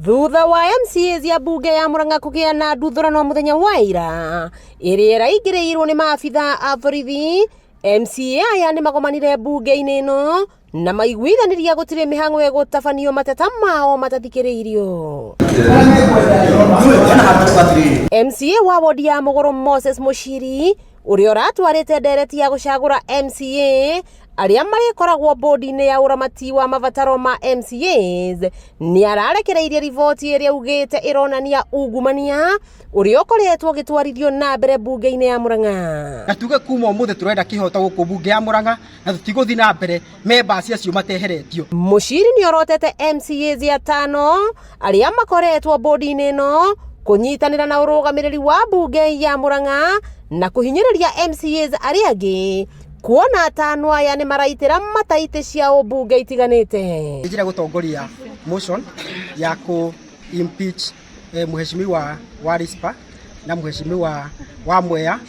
Thutha wa MCAs ya mbunge ya Murang'a kũgĩa na nduthũrano mũthenya wa ira ĩrĩa ĩraingĩrĩirwo nĩ maabitha a borithi, MCA aya nĩ magomanire mbunge-inĩ ĩno na maiguithanĩria gũtirĩ mĩhang'o ĩgũtabanio mateta mao matathikĩrĩirio. MCA wa wodi ya Mũgũrũ Moses Mũciri ũrĩa ũratwarĩte ndereti ya gũcagũra MCA arĩa marĩkoragwo bodi-inĩ ya ũramati wa mabataro ma MCAs nĩ ararekereirie riboti ĩrĩa augĩte ĩronania ungumania ũrĩa ũkoretwo ũgĩtwarithio na mbere mbunge-inĩ ya Murang'a. Na tuge kuma ũmũthĩ tũrenda kĩhoto gũkũ mbunge ya Murang'a na tũtigũthiĩ na mbere members acio mateheretio. Mũciri nĩ orotete MCAs atano arĩa makoretwo bodi-inĩ ĩno kũnyitanĩra na ũrũgamĩrĩri wa mbunge ya Murang'a na kũhinyĩrĩria MCAs arĩa angĩ kuona atano aya nĩ maraitĩra mataitĩ cia ũmbunge itiganĩte. Njĩra gũtongoria motion ya kũ impeach mheshimiwa wa Rispa na mheshimiwa wa Mwea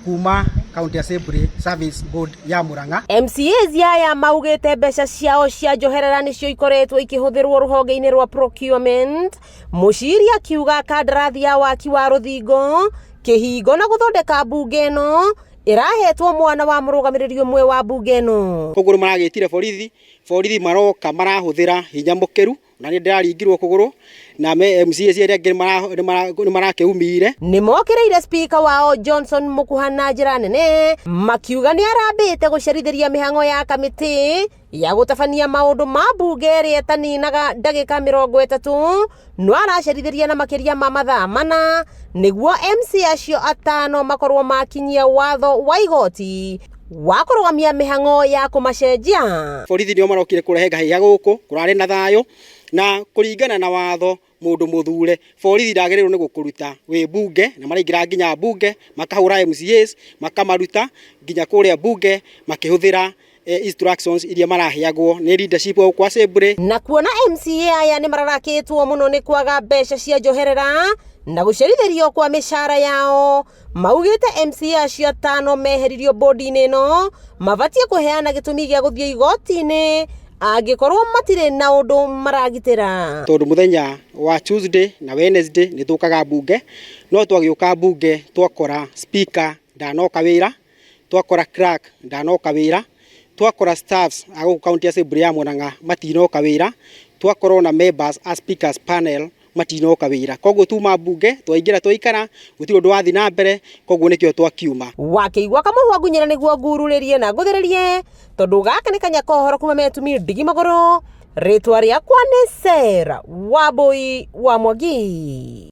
kuma County Assembly Service Board ya Murang'a. MCAs aya maugĩte mbeca ciao cia njoherera nĩcio ikoretwo ikĩhũthĩrwo rũhonge-inĩ rwa procurement. Mũciri akiuga kandarathi ya waki wa rũthingo, kĩhingo na gũthondeka mbunge ĩno ĩrahetwo mwana wa mũrũgamĩrĩri ũmwe wa mbunge ĩno. Koguo maragĩtire borithi, borithi maroka marahũthĩra hinya mũkĩru na nĩ ndĩraringirwo kũgũrũ na MCAs arĩa angĩ nĩ marakĩumire. Nĩ mokĩrĩire speaker wao Johnson Mũkuha na njĩra nene makiuga nĩ arambĩte gũcerithĩria mĩhang'o ya kamĩtĩ ya gũtabania maũndũ ma mbunge ĩrĩa ĩtaninaga ndagĩka 30 no aracerithĩria na makĩria ma mathaa 4 nĩguo MC acio atano makorwo makinyia watho wa igoti wa kũrũgamia mĩhang'o ya kũmacenjia. Borithi nĩo marokire kũrehe ngahĩha gũkũ, kũrarĩ na thayũ na kũringana na watho mũndũ mũthure borithi ndagĩrĩirwo nĩ gũkũruta wĩ mbunge na maraingĩra nginya mbunge makahũra MCAs makamaruta nginya kũrĩa mbunge makĩhũthĩra instructions iria maraheagwo nĩ leadership gũkũ assembly. Na kuona MCA aya nĩ mararakĩtwo mũno nĩ kwaga mbeca cia njoherera na gũcerithĩrio kwa mĩcara yao, maugĩte MCA acio atano meheririo bodi-inĩ ĩno mabatiĩ kũheana gĩtũmi gĩa gũthiĩ igoti-inĩ angĩkorwo matirĩ na ũndũ maragitĩra. Tondũ mũthenya wa Tuesday na Wednesday nĩ tũkaga mbunge, no twagĩũka mbunge twakora speaker ndanoka wĩra, twakora clerk ndanoka wĩra, twakora staffs a gũkũ county assembly ya Murang'a matinoka wĩra, twakora ona members a speakers panel matinoka wĩra. Koguo tuma mbunge twaingĩra twaikara gũtirĩ ũndũ wathiĩ na mbere, koguo nĩkĩo twakiuma. Wakĩigua kamũhwa ngunyĩra nĩguo ngururĩrie na ngũthĩrĩrie tondũ gaka nĩ kanya kohoro kuma metumi ndigi magũrũ. Rĩtwa rĩakwa nĩ Sarah Wambui wa Mwangi.